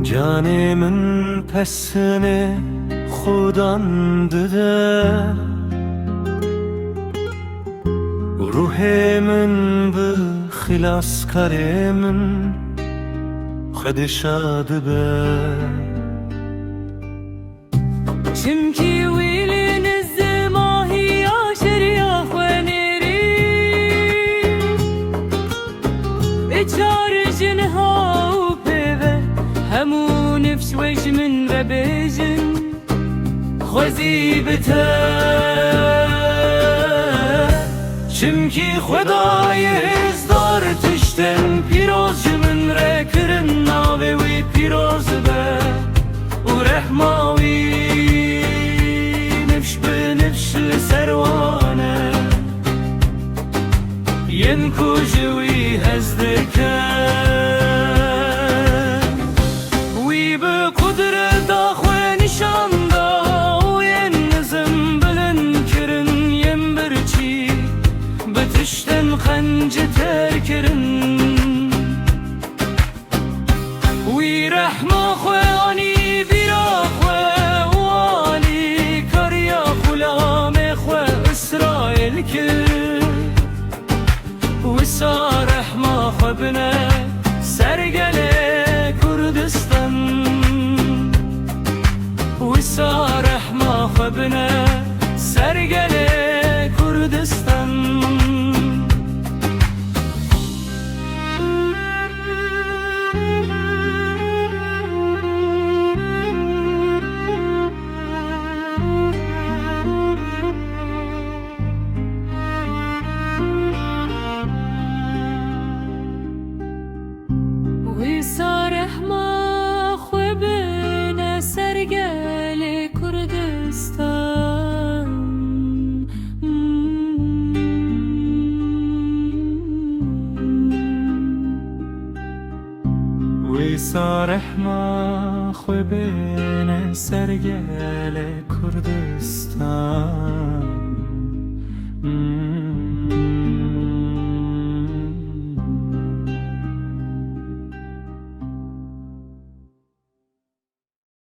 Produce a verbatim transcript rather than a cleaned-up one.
Canê min pesnê Xudan dide, ruhê min bi xilaskarê min xwe dişa dibe. Çimkî wî li nizmahiya şeriya xwe nêrî. Bê çar ji niha û pê ve hemû nifş we ji min re bêjin, xwezî bite. Çimkî Xwedayê hêzdar tiştên pîroz ji min re kirin, navê wî pîroz be û rehma wî nifş bi nifş li ser wan e, yên ku ji wî hez dikin. Wî bi qudreta xwe nîşan da û yên nizm bilind kirin, yên birçî bi tiştên qenc têr kirin. Wî rehma xwe anî bîra xwe û alîkariya xulamê xwe Îsraîl kir. Wisa rehma xwe bine ser gelê Kurdistan. Wisa rehma xwe bine ser gelê Kurdistan. Wisa rehma xwe bine ser gelê Kurdistan. Wisa rehma xwe bine ser gelê Kurdistan.